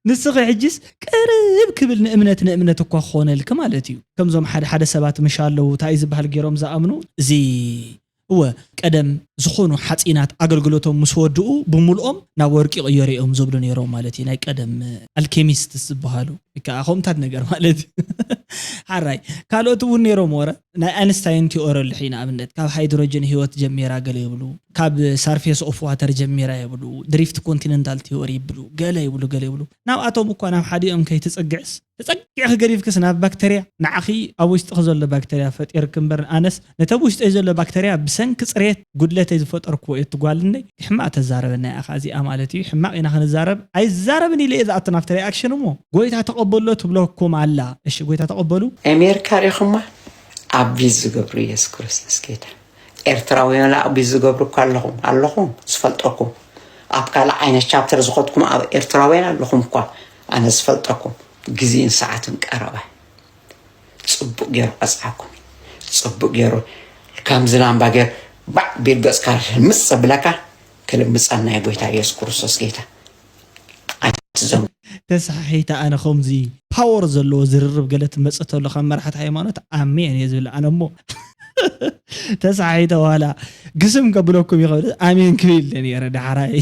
ንስኺ ሕጂስ ቅርብ ክብል ንእምነት ንእምነት እኳ ክኾነልኪ ማለት እዩ። ከምዞም ሓደ ሓደ ሰባት ምሽ ኣለዉ እንታይ ዝበሃል ገይሮም ዝኣምኑ እዚ እወ ቀደም ዝኾኑ ሓፂናት ኣገልግሎቶም ምስ ወድኡ ብምልኦም ናብ ወርቂ ይቕየሩ እዮም ዝብሉ ነይሮም ማለት እዩ። ናይ ቀደም ኣልኬሚስት ዝበሃሉ ከዓ ከምታት ነገር ማለት እዩ። ሓራይ ካልኦት እውን ነይሮም ወረ ናይ ኣንስታይን ቲኦሪ ኣሎ ንኣብነት ካብ ሃይድሮጅን ህይወት ጀሚራ ገለ ይብሉ ካብ ሳርፌስ ኦፍ ዋተር ጀሚራ ይብሉ ድሪፍት ኮንቲነንታል ቲዮሪ ይብሉ ገለ ይብሉ ገለ ይብሉ ናብኣቶም እኳ ናብ ሓዲኦም ከይትፅግዕስ ተፀጊዕኺ ገዲፍክስ ናብ ባክተርያ ንዓኺ ኣብ ውሽጥኺ ዘሎ ባክተርያ ፈጢርኪ እምበር ኣነስ ነቲ ኣብ ውሽጠይ ዘሎ ባክተርያ ብሰንኪ ፅሬት ጉድለተይ ዝፈጠርክዎ እየ ትጓልነይ ሕማቕ ተዛረበና ኢኻ እዚኣ ማለት እዩ ሕማቕ ኢና ክንዛረብ ኣይዛረብን ኢለ እየ ዝኣቱ ናብቲ ሪኣክሽን እሞ ጎይታ ተቐበሎ ትብለኩም ኣላ እሺ ጎይታ ተቐበሉ ኣሜሪካ ሪኹማ ኣብ ቢዝ ዝገብሩ የሱስ ክርስቶስ ጌታ ኤርትራውያን ኣብ ቢዝ ዝገብሩ እኳ ኣለኹም ኣለኹም ዝፈልጠኩም ኣብ ካልእ ዓይነት ቻፕተር ዝኸድኩም ኣብ ኤርትራውያን ኣለኹም እኳ ኣነ ዝፈልጠኩም ግዜን ሰዓትን ቀረባ ጽቡቅ ገይሩ ቀጽዓኩም ጽቡቅ ገይሩ ከምዚ ላምባ ገይር ባዕ ቢል ገጽካ ልምጽ ብለካ ክልምጸና እዩ ጎይታ የሱስ ክርስቶስ ጌታ ኣትዘም ተሳሒተ ኣነ ከምዚ ፓወር ዘለዎ ዝርርብ ገለ ትመጽእ ተሎ ካብ መራሕቲ ሃይማኖት ኣሜን እየ ዝብል ኣነ እሞ ተሳሒተ ዋላ ግስም ከብለኩም ይኸብድ ኣሜን ክብል ነይረ ዳሕራይ።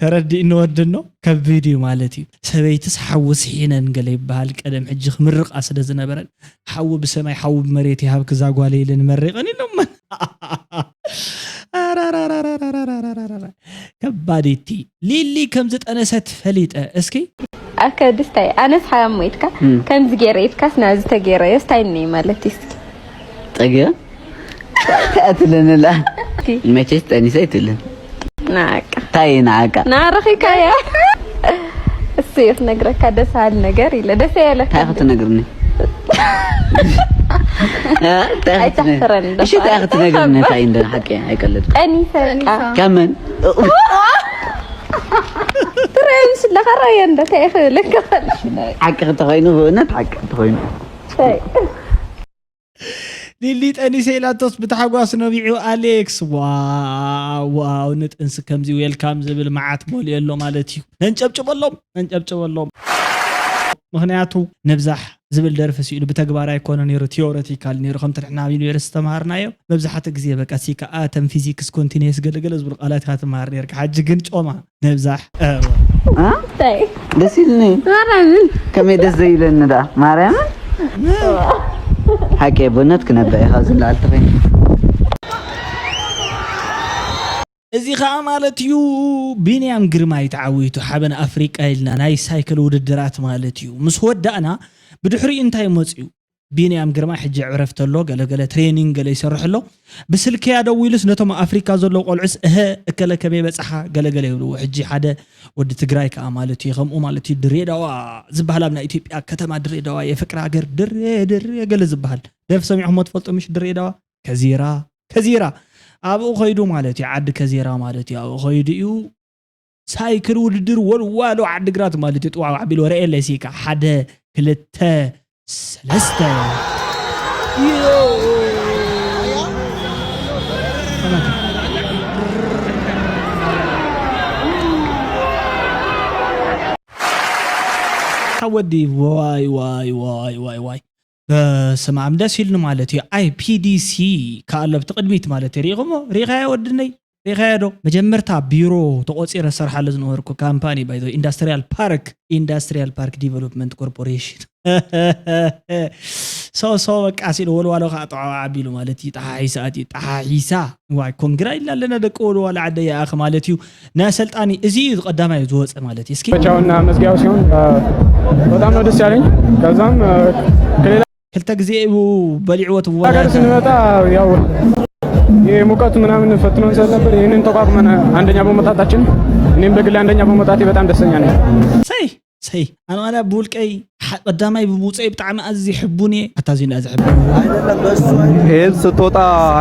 ተረዲእኒ ወድኖ ከቢድ እዩ ማለት እዩ። ሰበይትስ ሓዊ ስሒነን ገለ ይበሃል። ቀደም ሕጂ ክምርቓ ስለ ዝነበረን ሓዊ ብሰማይ ሓዊ ብመሬት ይሃብክ እዛ ጓለይ ኢለን መሪቐን ኢሎም። ኣራራራራራራራራራ። ከባዲቲ ሊሊ ከም ዝጠነሰት ፈሊጠ እስኪ ኣከ ድስታይ ኣነስ ሓያም ሞይትካ ከምዚ ገይረ ኢትካስ ናዚ ተገይረዮ ስታይ እኒ ማለት እዩ እስኪ ጠግያ ትለንላ እስኪ መቼስ ጠኒሰ ኣይትልን ናቃ ታይ ንዓቃ ናረኺካያ እሱ ክትነግረካ ደስ በሃሊ ነገር ኢለ ደስ ያለካ ታይ ክትነግርኒ ኣይተሕፍረን እሺ ታይ ክትነግርኒ ታይ እንደ ሓቂ ኣይቀልድ ጠኒሰ ከመን ትረአዩ ስለካ ራየ እንደ ታይ ክብለካ ሓቂ ተኾይኑ ብእውነት ሓቂ ተኾይኑ ሊሊ ጠኒሰ ኢላቶስ ብታሕጓስ ነቢዑ ኣሌክስ ዋው ዋው ንጥንሲ ከምዚ ዌልካም ዝብል መዓት ሞልዮ ኣሎ ማለት እዩ ነንጨብጭበሎም ነንጨብጭበሎም ምክንያቱ ንብዛሕ ዝብል ደርፊ ስኢሉ ብተግባር ኣይኮነ ነይሩ ቲዮረቲካል ነይሩ ከምቲ ንሕና ኣብ ዩኒቨርሲቲ ተምሃርናዮ መብዛሕትኡ ግዜ በቃ ሲ ከዓ ተም ፊዚክስ ኮንቲኒየስ ገለገለ ዝብሉ ቃላት ኢካ ትምሃር ነርካ ሓጂ ግን ጮማ ነብዛሕ ደስ ኢልኒ ከመይ ደስ ዘይብለኒ ዳ ማርያምን ሓቂ ብእነት ክነብዕ ኢኻ ዝለዓል ተኸይኑ እዚ ከዓ ማለት እዩ ቢንያም ግርማይ ተዓዊቱ ሓበን ኣፍሪቃ ኢልና ናይ ሳይክል ውድድራት ማለት እዩ ምስ ወዳእና ብድሕሪኡ እንታይ መፅኡ ቢንያም ግርማይ ሕጂ ዕረፍቲ ኣሎ ገለገለ ትሬኒንግ ገለ ይሰርሕ ኣሎ ብስልክያ ደዊሉስ ነቶም ኣብ ኣፍሪካ ዘለዉ ቆልዑስ እሀ እከለ ከመይ በፅሓ ገለገለ ይብልዎ ሕጂ ሓደ ወዲ ትግራይ ከዓ ማለት እዩ ከምኡ ማለት እዩ ድሬዳዋ ዝበሃል ኣብ ናይ ኢትዮጵያ ከተማ ድሬዳዋ የፍቅር ሃገር ድሬ ድሬ ገለ ዝበሃል ደርፊ ሰሚዕኹሞ ትፈልጡ ምሽ ድሬዳዋ ከዚራ ከዚራ ኣብኡ ከይዱ ማለት እዩ ዓዲ ከዚራ ማለት እዩ ኣብኡ ከይዱ እዩ ሳይክል ውድድር ወልዋሎ ዓዲግራት ማለት እዩ ጥዋዕ ኣቢሉ ረኤለይ ሲካ ሓደ ክልተ ሰለስተ ወዲ ዋይ ዋይ ዋይ ዋይ ዋይ በስማም ደስ ኢልኒ ማለት እዩ ኣይፒዲሲ ከኣሎ ብቲ ቅድሚት ማለት እዩ ሪኢኹሞ ሪኢኻዮ ወድነይ ሪኢኻዮ ዶ መጀመርታ ቢሮ ተቆፂረ ዝሰርሓሉ ዝነበርኩ ካምፓኒ ባይዞ ኢንዳስትሪያል ፓርክ ኢንዳስትሪያል ፓርክ ዲቨሎፕመንት ኮርፖሬሽን ሶ ሶ በቃ ሲሉ ወልዋሎ ከዓ ጠዋዓ ኣቢሉ ማለት እዩ ጠሓሒሳ ኣትዩ ጠሓሒሳ ዋይ ኮንግራ ኢልና ኣለና ደቂ ወልዋሎ ዓደይ ኣኸ ማለት እዩ ናይ ኣሰልጣኒ እዚ እዩ ቀዳማይ ዝወፀ ማለት እዩ እስኪ መቻውና መዝጊያው ሲሆን በጣም ነው ደስ ያለኝ። ከዛም ከሌላ ክልተ ግዜ እዩ በሊዕዎ ሀገር ትወዳደር ስንመጣ ያው የሙቀቱ ምናምን ፈትኖን ስለነበር ይህንን ተቋቁመን አንደኛ በመውጣታችን እኔም በግል አንደኛ በመውጣቴ በጣም ደስተኛ ነኝ። ሰይ ሰይ ኣነ ዋላ ብውልቀይ ሓ- ቀዳማይ ብምውፀይ ብጣዕሚ ኣዝየ ሕቡን እየ ኣታ ዚና ዝሕቡን ይህን ስትወጣ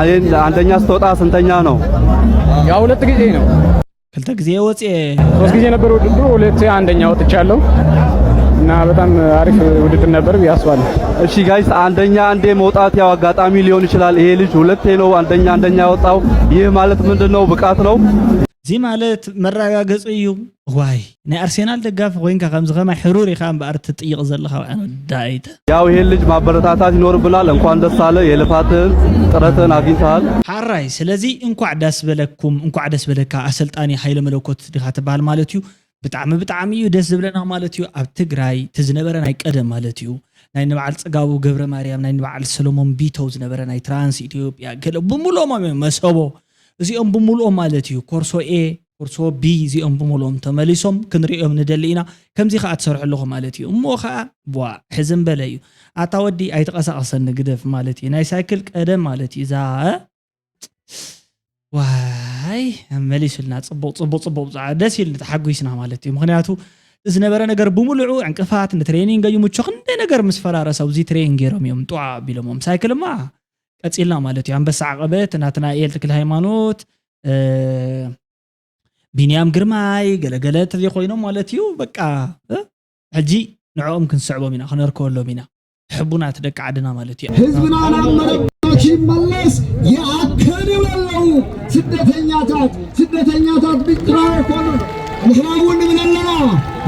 ይህን አንደኛ ስትወጣ ስንተኛ ነው? ያው ሁለት ጊዜ ነው ክልተ ግዜ ወፅየ ሶስት ጊዜ ነበር ውድድሩ፣ ሁለቴ አንደኛ ወጥቻለሁ እና በጣም አሪፍ ውድድር ነበር ብዬ አስባለሁ። እሺ ጋይስ፣ አንደኛ አንዴ መውጣት ያው አጋጣሚ ሊሆን ይችላል። ይሄ ልጅ ሁለቴ ነው አንደኛ አንደኛ ያወጣው። ይህ ማለት ምንድን ነው? ብቃት ነው። እዚ ማለት መረጋገፂ እዩ ዋይ ናይ ኣርሴናል ደጋፊ ኮይንካ ከምዚ ከማይ ሕሩር ኢኻ እምበኣር ትጥይቕ ዘለኻ ውዕን ወዳይተ ያው ይሄን ልጅ ማበረታታት ይኖርብናል። እንኳን ደስ አለ። የልፋትህን ጥረትህን አግኝተሃል። ሓራይ ስለዚ እንኳዕ ደስ በለኩም እንኳዕ ደስ በለካ ኣሰልጣኒ ሃይለ መለኮት ዲኻ ትበሃል ማለት እዩ ብጣዕሚ ብጣዕሚ እዩ ደስ ዝብለና ማለት እዩ ኣብ ትግራይ እቲ ዝነበረ ናይ ቀደም ማለት እዩ ናይ ንበዓል ፅጋቡ ገብረ ማርያም ናይ ንበዓል ሰሎሞን ቢተው ዝነበረ ናይ ትራንስ ኢትዮጵያ ገለ ብምልኦም እዮም መሰቦ እዚኦም ብምልኦም ማለት እዩ ኮርሶ ኤ ኮርሶ ቢ እዚኦም ብምልኦም ተመሊሶም ክንሪኦም ንደሊ ኢና ከምዚ ከዓ ትሰርሑ ኣለኹ ማለት እዩ እሞ ከዓ ቧ ሕዝም በለ እዩ ኣታ ወዲ ኣይተቐሳቐሰኒ ግደፍ ማለት እዩ ናይ ሳይክል ቀደም ማለት እዩ እዛ ዋይ መሊሱልና ፅቡቅ ፅቡቅ ፅቡቅ ብዛዕባ ደስ ኢልኒ ተሓጒስና ማለት እዩ ምክንያቱ ዝነበረ ነገር ብምልዑ ዕንቅፋት ንትሬኒንግ እዩ ምቾ ክንደይ ነገር ምስ ፈራረሰ ኣብዚ ትሬኒንግ ገይሮም እዮም ጥዋ ኣቢሎሞም ሳይክልማ ቀፂልና ማለት እዩ ኣንበሳ ዓቐበት ናትናኤል ትክል ሃይማኖት ቢንያም ግርማይ ገለገለ ተዘይኮይኖም ማለት እዩ በቃ ሕጂ ንዕኦም ክንስዕቦም ኢና ክነርከበሎም ኢና ሕቡናት ደቂ ዓድና ማለት እዩ ህዝብና ናብ መረበቱ ይመለስ ይኣክል ይብለለው ስደተኛታት ስደተኛታት ብጭራ ይኮኑ ንሕና እውን ንብል ኣለና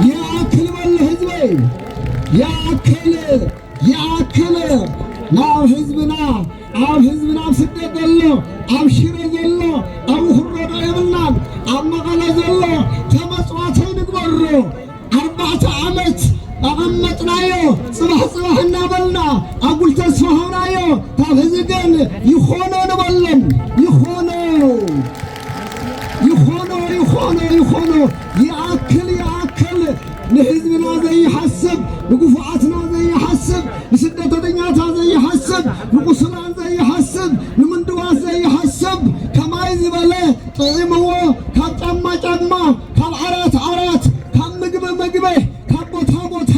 ይኣክል ይበል ህዝበይ ይኣክል ይኣክል ናብ ኣብ ሽረ ዘሎ ኣብ ውኽሮዶ የብልናን። ኣብ መቐለ ዘሎ ተመጽዋተይ ንግበሮ። ኣርባዕተ ዓመት ኣቐመጥናዮ። ጽባሕ ጽባሕ እናበልና ኣጉል ተስፋ ሃብናዮ። ካብ ህዝቢ ግን ይኾኖ ንበሎም። ይኾኖ ይኾኖ ይኾኖ ይኾኖ ይኣክል ይኣክል። ንህዝብና ዘይሓስብ፣ ንግፉዓትና ዘይሓስብ፣ ንስደተኛታ ዘይሓስብ፣ ንቁስላን ዘይሓስብ፣ ንምንድዋት ዘይሓስብ፣ ከማይ ዝበለ ጥዒምዎ ካብ ጫማ ጫማ፣ ካብ ዓራት ዓራት፣ ካብ ምግቢ ምግቢ፣ ካብ ቦታ ቦታ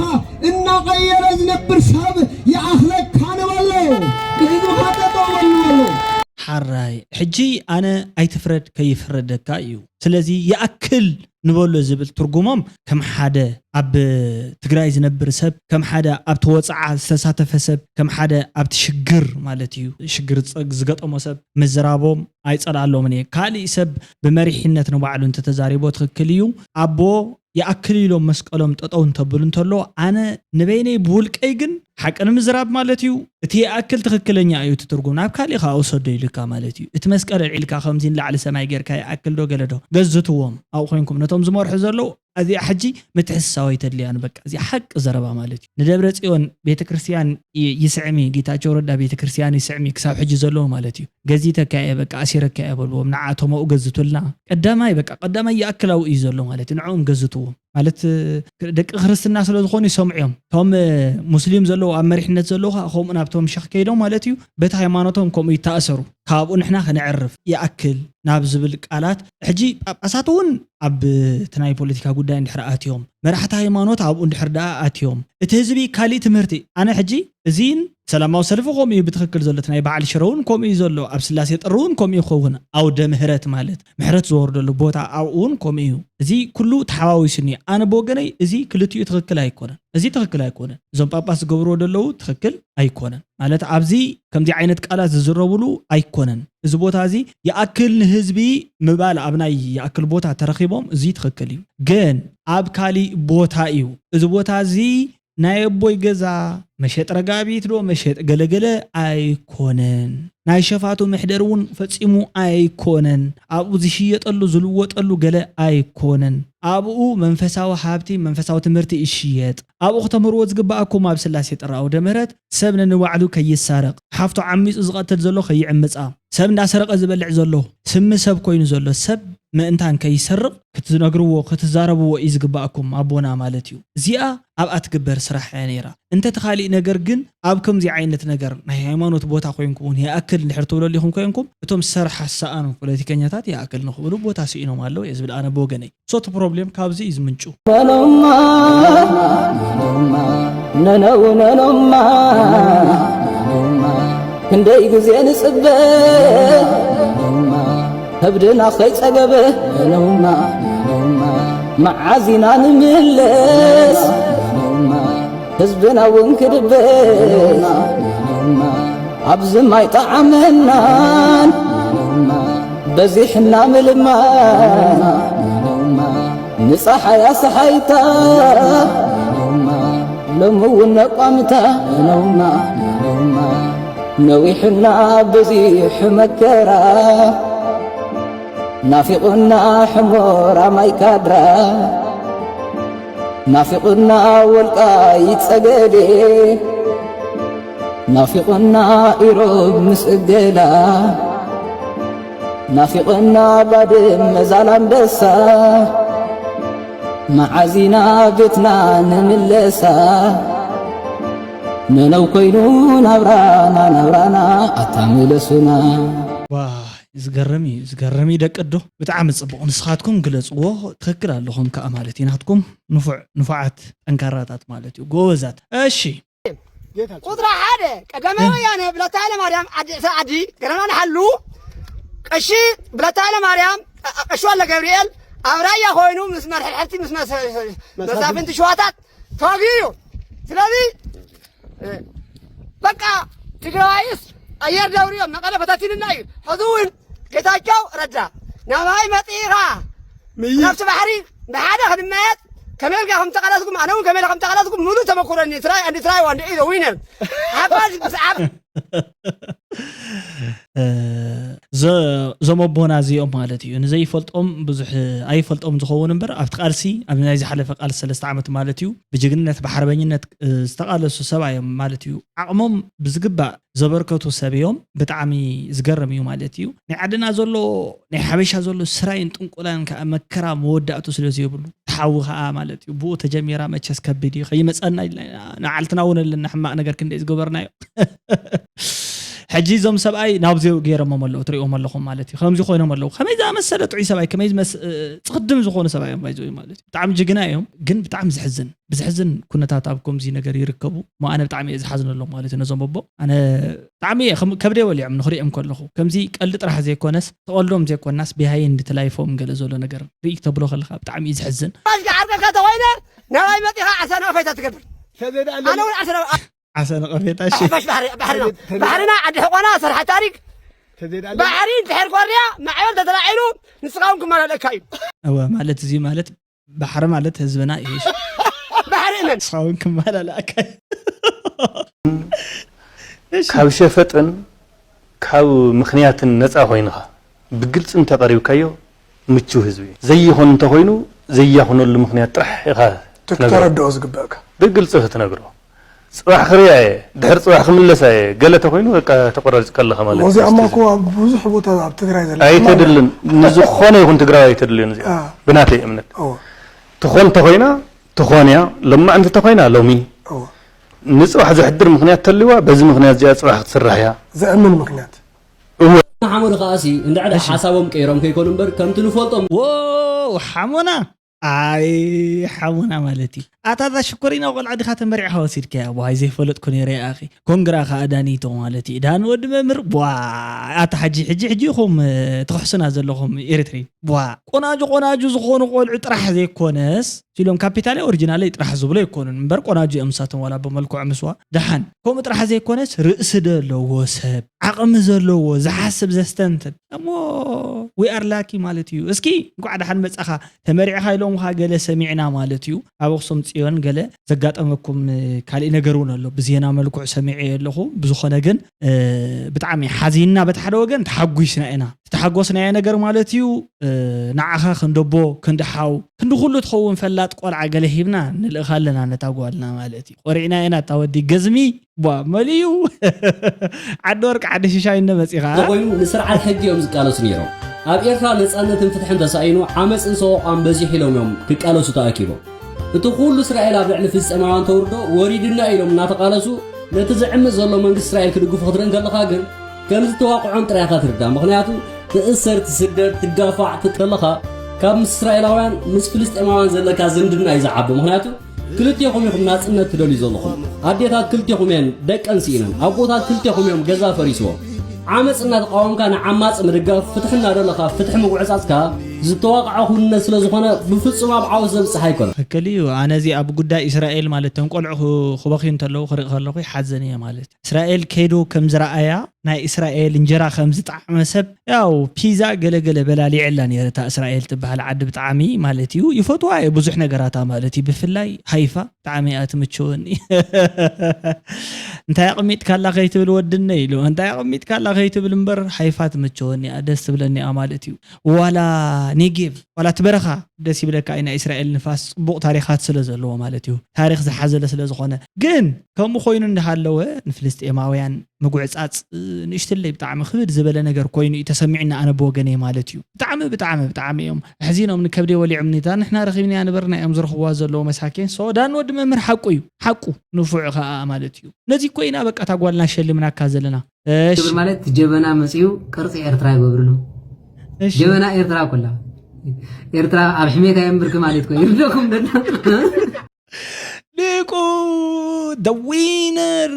እናቐየረ ዝነብር ሰብ ይኣኽለካ ንበሎ። ንህዝብኻ ጠጠው በል ንበሎ። ሓራይ ሕጂ ኣነ ኣይትፍረድ ከይፍረደካ እዩ። ስለዚ ይኣክል ንበሎ ዝብል ትርጉሞም ከም ሓደ ኣብ ትግራይ ዝነብር ሰብ፣ ከም ሓደ ኣብቲ ወፅዓ ዝተሳተፈ ሰብ፣ ከም ሓደ ኣብቲ ሽግር ማለት እዩ፣ ሽግር ዝገጠሞ ሰብ ምዝራቦም ኣይፀልኣሎምን እየ። ካሊእ ሰብ ብመሪሕነት ንባዕሉ እንተተዛሪቦ ትኽክል እዩ። ኣቦ ይኣክል ኢሎም መስቀሎም ጠጠው እንተብሉ እንተሎ ኣነ ንበይነይ ብውልቀይ ግን ሓቂ ንምዝራብ ማለት እዩ። እቲ ይኣክል ትኽክለኛ እዩ እቲ ትርጉም፣ ናብ ካሊእ ከዓ ውሰዶ ኢልካ ማለት እዩ። እቲ መስቀል ኣልዒልካ ከምዚ ንላዕሊ ሰማይ ጌርካ ይኣክል ዶ ገለ ዶ ገዝትዎም ኣብኡ ኮይንኩም ነቶም ዝመርሑ ዘለዉ። እዚኣ ሕጂ ምትሕስሳብ ኣይተድልያን። በቃ እዚኣ ሓቂ ዘረባ ማለት እዩ። ንደብረ ጽዮን ቤተክርስትያን ይስዕሚ፣ ጌታቸው ረዳ ቤተክርስትያን ይስዕሚ ክሳብ ሕጂ ዘለዎ ማለት እዩ። ገዚተካ እየ በቃ ኣሲረካ እየ በልዎም። ንዓቶም ኣብኡ ገዝቱልና። ቀዳማይ በቃ ቀዳማይ ይኣክል ኣብኡ እዩ ዘሎ ማለት እዩ። ንዕኦም ገዝትዎም ማለት ደቂ ክርስትና ስለ ዝኾኑ ይሰምዑ እዮም። እቶም ሙስሊም ዘለዉ ኣብ መሪሕነት ዘለዉ ከዓ ከምኡ ናብቶም ሸኽ ከይዶም ማለት እዩ በቲ ሃይማኖቶም ከምኡ ይተኣሰሩ። ካብኡ ንሕና ከነዕርፍ ይኣክል ናብ ዝብል ቃላት ሕጂ ጳጳሳት እውን ኣብ እቲ ናይ ፖለቲካ ጉዳይ እንድሕር ኣትዮም መራሕቲ ሃይማኖት ኣብኡ እንድሕር ደኣ ኣትዮም እቲ ህዝቢ ካሊእ ትምህርቲ ኣነ ሕጂ እዚን ሰላማዊ ሰልፊ ከምኡ እዩ ብትኽክል ዘሎ እቲ ናይ በዓል ሽረ እውን ከምኡ እዩ ዘሎ ኣብ ስላሴ ጥሪ እውን ከምኡ ይኸውን ኣውደ ምህረት ማለት ምሕረት ዝወርደሉ ቦታ ኣብኡ እውን ከምኡ እዩ። እዚ ኩሉ ተሓዋዊሱኒ ኣነ ብወገነይ እዚ ክልቲኡ ትኽክል ኣይኮነን። እዚ ትኽክል ኣይኮነን። እዞም ጳጳስ ዝገብርዎ ዘለዉ ትኽክል ኣይኮነን። ማለት ኣብዚ ከምዚ ዓይነት ቃላት ዝዝረብሉ ኣይኮነን። እዚ ቦታ እዚ ይኣክል ንህዝቢ ምባል ኣብ ናይ ይኣክል ቦታ ተረኺቦም እዚ ትኽክል እዩ። ግን ኣብ ካሊእ ቦታ እዩ። እዚ ቦታ እዚ ናይ ኣቦይ ገዛ መሸጥ ረጋቢት ዶ መሸጥ ገለገለ ኣይኮነን። ናይ ሸፋቱ መሕደር እውን ፈጺሙ ኣይኮነን። ኣብኡ ዝሽየጠሉ ዝልወጠሉ ገለ ኣይኮነን። ኣብኡ መንፈሳዊ ሃብቲ መንፈሳዊ ትምህርቲ ይሽየጥ። ኣብኡ ክተምህርዎ ዝግባኣኩም ኣብ ስላሴ ጥሪ ኣውደ ምህረት ሰብ ነንባዕሉ ከይሳረቕ፣ ሓፍቱ ዓሚፁ ዝቐትል ዘሎ ከይዕምፃ፣ ሰብ እንዳሰረቐ ዝበልዕ ዘሎ፣ ስሚ ሰብ ኮይኑ ዘሎ ሰብ ምእንታን ከይሰርቕ ክትነግርዎ ክትዛረብዎ እዩ ዝግባኣኩም ኣቦና ማለት እዩ። እዚኣ ኣብኣ ትግበር ስራሕ እያ ነይራ። እንተ እቲ ካሊእ ነገር ግን ኣብ ከምዚ ዓይነት ነገር ናይ ሃይማኖት ቦታ ኮይንኩም እውን ይኣክል እንድሕር ትብለሉ ኢኹም ኮይንኩም እቶም ዝሰርሓ ዝሰኣኑ ፖለቲከኛታት ይኣክል ንኽብሉ ቦታ ስኢኖም ኣለዉ እየ ዝብል ኣነ ብወገነይ። So እቲ ፕሮብሌም ካብዚ እዩ ዝምንጩ። ነኖማ ነኖማ ነነው ነኖማ ነኖማ ክንደይ ግዜ ንጽበ ነኖማ ከብድና ከይጸገበ ነኖማ ነኖማ መዓዝ ኢና ንምለስ ነኖማ ህዝብና እውን ክድበስ ነኖማ ኣብዚ ማይ ጠዓመናን ነኖማ በዚሕና ምልማን ነኖማ ንፀሓያ ሰሓይታ ሎሚ እውን ነቋምታ ነውማ ነውማ ነዊሕና ብዙሕ መከራ ናፊቑና ሕሞራ ማይ ካድራ ናፊቑና ወልቃይት ጸገዴ ናፊቑና ኢሮብ ምስ እገዳ ናፊቑና ባድመ ዛላምበሳ መዓዚና ቤትና ንምለሳ ነነው ኮይኑ ናብራና ናብራና ኣታምለሱና ዋይ ዝገርም እዩ ዝገርም እዩ ደቂ ኣዶ ብጣዕሚ ፅቡቕ ንስኻትኩም ግለፅዎ ትኽክል ኣለኹም ከዓ ማለት እዩ ናትኩም ንፉዕ ንፉዓት ጠንካራታት ማለት እዩ ጎበዛት እሺ ቁፅራ ሓደ ቀዳማዊ ወያነ ብላታ ሃይለማርያም ዓዲ ሰብ ዓዲ ገረና ንሓሉ ቀሺ ብላታ ሃይለማርያም ቀሺ ወልደ ገብርኤል ኣብ ራያ ኮይኑ ምስ መርሕልሕልቲ ምስ መሳፍንቲ ሽዋታት ተዋጊኡ እዩ። ስለዚ በቃ ትግራዋይስ ኣየር ደብርዮም መቐለ ፈታቲንና እዩ። ሕዚ እውን ጌታቸው ረዳ ናባይ መፂእኻ ናብቲ ባሕሪ ብሓደ ክንመያየጥ ከመይ ኢልካ ከም ተቓለስኩም ኣነ እውን ከመይ ኢለ ከም ተቓለስኩም ሙሉእ ተመኩሮ እኒ ትራይ ኣንዲ ትራይ ዋንዲ ኢዘ ዊነር ሓፋሽ ብስዓብ እዞም ኣቦና እዚኦም ማለት እዩ፣ ንዘይፈልጦም ብዙሕ ኣይፈልጦም ዝኸውን እምበር፣ ኣብቲ ቃልሲ፣ ኣብ ናይ ዝሓለፈ ቃልሲ ሰለስተ ዓመት ማለት እዩ፣ ብጅግንነት ብሓርበኝነት ዝተቃለሱ ሰብ እዮም ማለት እዩ። ዓቕሞም ብዝግባእ ዘበርከቱ ሰብ እዮም። ብጣዕሚ ዝገርም እዩ ማለት እዩ። ናይ ዓድና ዘሎ፣ ናይ ሓበሻ ዘሎ ስራይን ጥንቁላን ከዓ መከራ መወዳእቱ ስለ ዘይብሉ፣ ተሓዊ ከዓ ማለት እዩ፣ ብኡ ተጀሚራ መቸስ ከቢድ እዩ። ከይመፀና ኢልና ኢና፣ ንዓልትና እውን ኣለና ሕማቕ ነገር ክንደይ ዝገበርናዮ። ሕጂ እዞም ሰብኣይ ናብዚ ገይሮሞም ኣለዉ፣ ትሪእዎም ኣለኹም ማለት እዩ። ከምዚ ኮይኖም ኣለዉ። ከመይ ዝኣመሰለ ጥዑይ ሰብኣይ፣ ከመይ ዝመስ-፣ እ፣ ጽኽድም ዝኾኑ ሰብኣይ እዮም ባይዘወይ ማለት እዩ። ብጣዕሚ ጅግና እዮም፣ ግን ብጣዕሚ ዘሕዝን፣ ብዘሕዝን ኩነታት ኣብ ከምዚ ነገር ይርከቡ። እሞ ኣነ ብጣዕሚ እየ ዝሓዝነሎም ማለት እዩ ነዞም ኣቦ። ኣነ ብጣዕሚ እየ ከም-፣ ከብደይ ወሊዖም ንኽሪኦም ከለኹ። ከምዚ ቀልዲ ጥራሕ ዘይኮነስ፣ ተቐልዶም ዘይኮናስ፣ ቢሃይንድ እቲ ላይፎም ገለ ዘሎ ነገር ርኢ ክተብሎ ከለኻ ብጣዕሚ እዩ ዘሕዝን። ዓርከካ ተኾይነ ናባይ መጺኻ ዓሳ ነቐፌታ ትገብር። ኣነ እውን ዓሳ ነቐ-፣ ዓሳ ነቐፌታ፣ እሺ። ኣሕፈሽ ባሕሪ-፣ ባሕርና። ተዘይ-፣ ባሕርና ዓዲ ሕቆና ሰርሓ ታሪክ። ተዘይድኣለ ባሕሪ እንድሕር ኮርያ ማዕበል ተተላዒሉ ንስኻ እውን ክመላለካ እዩ። እወ፣ ማለት እዚ ማለት ባሕሪ ማለት ህዝብና እዩ። እሺ። ባሕሪ እመን። ንስኻ እውን ክመላለካ እዩ። እሺ። ካብ ሸፈጥን ካብ ምኽንያትን ነፃ ኮይንኻ ብግልፂ እንተቐሪብካዮ ምቹው ህዝቢ እዩ። ዘይኾን እንተኾይኑ ዘያኹነሉ ምኽንያት ጥራሕ ኢኻ ትነግሮ። ክትተረድኦ ዝግበእካ። ብግልፂ ክትነግሮ። ጽባሕ ክሪኣ እየ፣ ድሕሪ ጽባሕ ክምለሳ እየ፣ ገለ ተኾይኑ በቃ ተቆራሪጽካ ኣለኻ ማለት እዩ። እዚኣማ እኮ ኣብ ብዙሕ ቦታ ኣብ ትግራይ ዘላ ኣይተድልን፣ ንዝኾነ ይኹን ትግራዊ ኣይተድልን እዚኣ። አ። ብናተይ እምነት። እወ። ትኾን ተኾይና፣ ትኾን እያ፣ ሎማዕንቲ ተኾይና፣ ሎሚ። እወ። ንጽባሕ ዘሕድር ምኽንያት ተልዋ፣ በዚ ምኽንያት እዚኣ ጽባሕ ክትስራሕ እያ። ዘእምን ምኽንያት። እወ። ንሓመዱ ከኣሲ እንድዕዳ እሺ። ሓሳቦም ቀይሮም ከይኮኑ እምበር፣ ከምቲ ንፈልጦም ዎ፣ ሓሞና። ኣይ ሓሙና ማለት እዩ። ኣታ እዛ ሽኮሪና ቆልዓ ዲኻ ተመሪዕኻ ወሲድካያ? ዋይ ዘይፈለጥኩ ነይረ ኣኺ። ኮንግራ ከኣ ዳኒቶ ማለት እዩ። ዳን ወዲ መምህር፣ ቧ፣ ኣታ ሕጂ፣ ሕጂ፣ ሕጂ ኢኹም፣ እ፣ ትኽሕሱና ዘለኹም ኤሪትሪ። ቧ፣ ቆናጁ፣ ቆናጁ ዝኾኑ ቆልዑ ጥራሕ ዘይኮነስ፣ ሲሎም ካፒታለይ ኦሪጂናለይ ጥራሕ ዝብሎ ኣይኮኑን እምበር፣ ቆናጁ እዮም ንሳቶም ዋላ ብመልክዖም ምስዋ። ደሓን፣ ከምኡ ጥራሕ ዘይኮነስ፣ ርእሲ ዘለዎ ሰብ፣ ዓቕሚ ዘለዎ፣ ዝሓስብ፣ ዘስተንትን። እሞ we are lucky ማለት እዩ። እስኪ እንኳዕ ደሓን መጻኻ። ተመሪዕኻ ኢሎምኻ ገለ ሰሚዕና ማለት እዩ። ኣብ ኣኽሱም ጽዮን ገለ ዘጋጠመኩም፣ እ፣ ካሊእ ነገር እውን ኣሎ። ብዜና መልክዑ ሰሚዐ ኣለኹ። ብዝኾነ ግን፣ እ፣ ብጣዕሚ ሓዚንና በቲ ሓደ ወገን ተሓጒስና ኢና። ዝተሓጎስናዮ ነገር ማለት እዩ፣ እ፣ ንዓኻ ክንዲ ኣቦ፣ ክንዲ ሓው፣ ክንዲ ኩሉ ትኸውን ፈላጥ ቆልዓ ገለ ሂብና ንልእኻ ኣለና ነታ ጓልና ማለት እዩ። ቆሪዕና ኢና እታ ወዲ ገዝሚ ቧ መሊኡ። ዓዲ ወርቂ ዓዲ ሽሻይ እንደ መጺኻ። እንተኾይኑ ንስርዓት ሕጊ እዮም ዝቃለሱ ነይሮም። ኣብ ኤርትራ ነጻነትን ፍትሕን ተሳኢኑ ዓመጽን ሰቆቃን በዚሑ ኢሎም እዮም ክቃለሱ ተኣኪቦም። እቲ ኩሉ እስራኤል ኣብ ልዕሊ ፍልስጤማውያን ተውርዶ ወሪድና ኢሎም እናተቃለሱ ነቲ ዝዕምጽ ዘሎ መንግስቲ እስራኤል ክድግፉ ክትርኢ እንከለኻ ግን ከም ዝተዋቅዖም ጥራይ ኢኻ ትርዳእ። ምኽንያቱ ትእሰር፣ ትስደድ፣ ትጋፋዕ ትከለኻ ካብ ምስ እስራኤላውያን ምስ ፍልስጤማውያን ዘለካ ዝምድና እዩ ዝዓቢ። ምኽንያቱ ክልቴኹም ኢኹም ናጽነት ትደልዩ ዘለኹም። ኣዴታት ክልቴኹም እየን ደቀን ስኢነን። ኣቦታት ክልቴኹም እዮም ገዛ ፈሪስዎም። ዓመጽ እናተቃወምካ ንዓማጽ ምድጋፍ፣ ፍትሒ እናደለኻ ፍትሒ ምጉዕጻጽ ከኣ ዝተዋቕዐ ኩንነት ስለ ዝኾነ ብፍጹም ኣብ ዓወት ዘብጽሕ ኣይኮነን። ትክክል እዩ። ኣነ እዚ ኣብ ጉዳይ እስራኤል ማለት እቶም ቆልዑ ክ-፣ ክበኽዩ እንተለዉ ክርኢ ከለኹ ይሓዝን እየ ማለት። እስራኤል ከይዱ ከም ዝረኣያ ናይ እስራኤል እንጀራ ከም ዝጠዓመ ሰብ፣ ያው ፒዛ ገለገለ በላሊዐላ ነይረ እታ እስራኤል ትበሃል ዓዲ ብጣዕሚ ማለት እዩ። ይፈትዋ እየ ብዙሕ ነገራታ ማለት እዩ። ብፍላይ ሃይፋ ብጣዕሚ እያ ትምችወኒ። እንታይ ኣቕሚጥካላ ከይትብል ወድነ ኢሉ፣ እንታይ ኣቕሚጥካላ ከይትብል እምበር ሃይፋ ትምችወኒ እያ፣ ደስ ትብለኒ እያ ማለት እዩ። ዋላ ኔጌቭ፣ ዋላ እቲ በረኻ ደስ ይብለካ እዩ። ናይ እስራኤል ንፋስ ጽቡቕ ታሪኻት ስለ ዘለዎ ማለት እዩ። ታሪኽ ዝሓዘለ ስለ ዝኾነ። ግን ከምኡ ኮይኑ እንዳሃለወ ንፍልስጤማውያን ምጉዕጻጽ፣ እ፣ ንእሽትለይ ብጣዕሚ ክብድ ዝበለ ነገር ኮይኑ እዩ ተሰሚዑኒ ኣነ ብወገነይ ማለት እዩ። ብጣዕሚ፣ ብጣዕሚ፣ ብጣዕሚ እዮም ኣሕዚኖም፣ ንከብደይ ወሊዖምኒ። እታ ንሕና ረኺብናያ ነበርና እዮም ዝረኽብዋ ዘለዉ መሳኪን። ሶ ዳን ወዲ መምህር ሓቁ እዩ፣ ሓቁ ንፉዕ ከኣ ማለት እዩ። ነዚ እኮ ኢና በቃ እታ ጓልና ሸልምናካ ዘለና። እሺ። ክብር ማለት ጀበና መጺኡ ቅርጺ ኤርትራ ይገብርሉ። እሺ። ጀበና ኤርትራ ኩላ። ኤርትራ ኣብ ሕሜታ የንብርኪ ማለት እኮ ይርደኩም ደላ። ሊቁ፣ the winner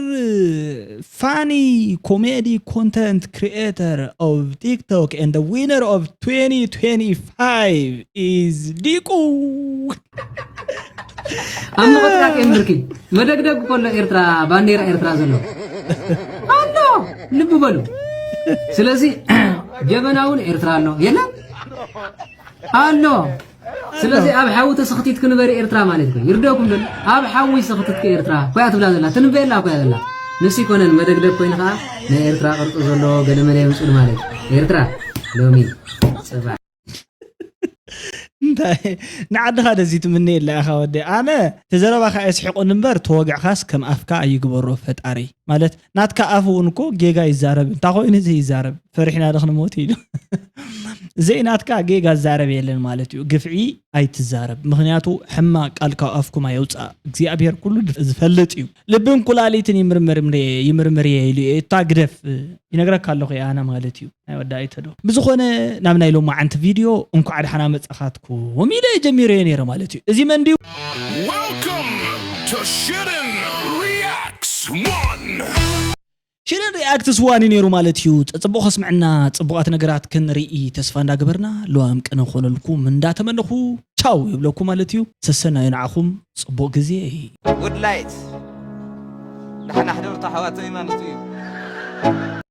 funny comedy content creator of TikTok and the winner of twenty twenty-five is ሊቁ። ኣብ መቐጥቃጥ የንብርኪ። መደግደግ ከሎ ኤርትራ፣ ባንዴራ ኤርትራ ዘሎ ኣሎ። ልቢ በሉ። ስለዚ ጀበና እውን ኤርትራ ኣሎ። የለን? ኣሎ። ስለዚ ኣብ ሓዊ ተሰኽቲት ክንበሪ ኤርትራ ማለት እኮ ይርደኩም ዶ? ኣብ ሓዊ ሰኽቲት ኤርትራ ኮይያ ትብላ ዘላ፣ ትንበየላ ኮይያ ዘላ። ንሱ ይኮነን መደግደግ ኮይኑ ከዓ ናይ ኤርትራ ቅርፂ ዘለዎ ገለመለ የምፅሉ ማለት እዩ። ኤርትራ ሎሚ ፅባሕ እንታይ ንዓድኻ ደዚ ትምነ የለ ኢኻ ወዲ ኣነ ተዘረባኻ የስሕቁን እምበር ተወግዕኻስ ከም ኣፍካ ኣይግበሮ ፈጣሪ ማለት ናትካ ኣፍ እውን እኮ ጌጋ ይዛረብ እንታይ ኮይኑ እዚ ይዛረብ ፈሪሕና ዶ ክንሞት ኢሉ ዘይናትካ ጌጋ ዛረብ የለን ማለት እዩ ግፍዒ ኣይትዛረብ ምክንያቱ ሕማቅ ቃል ካብ ኣፍኩም ኣየውፃእ እግዚኣብሔር ኩሉ ዝፈልጥ እዩ ልብን ኩላሊትን ይምርምር ይምርምር እየ ኢሉ እታ ግደፍ ይነግረካ ኣለኹ ኣነ ማለት እዩ ናይ ወዳኢተ ዶ ብዝኾነ ናብ ናይ ሎማዓንቲ ቪድዮ እንኳዕ ድሓና መጻኻትኩም ኢለ ጀሚረ እየ ነይረ ማለት እዩ እዚ መን ድዩ Welcome to Shitten Reacts one. ሽደን ሪኣክትስ ዋን እዩ ነይሩ ማለት እዩ ጽቡቕ ከስምዕና ጽቡቓት ነገራት ክንርኢ ተስፋ እንዳገበርና ለዋም ቅነ ኮነልኩም እንዳተመነኹ ቻው ይብለኩም ማለት እዩ ሰሰናዩ ንዓኹም ጽቡቕ ግዜ ጉድ ላይት ዳሕና ሕደርቱ ኣሕዋተይ ማለቱ እዩ።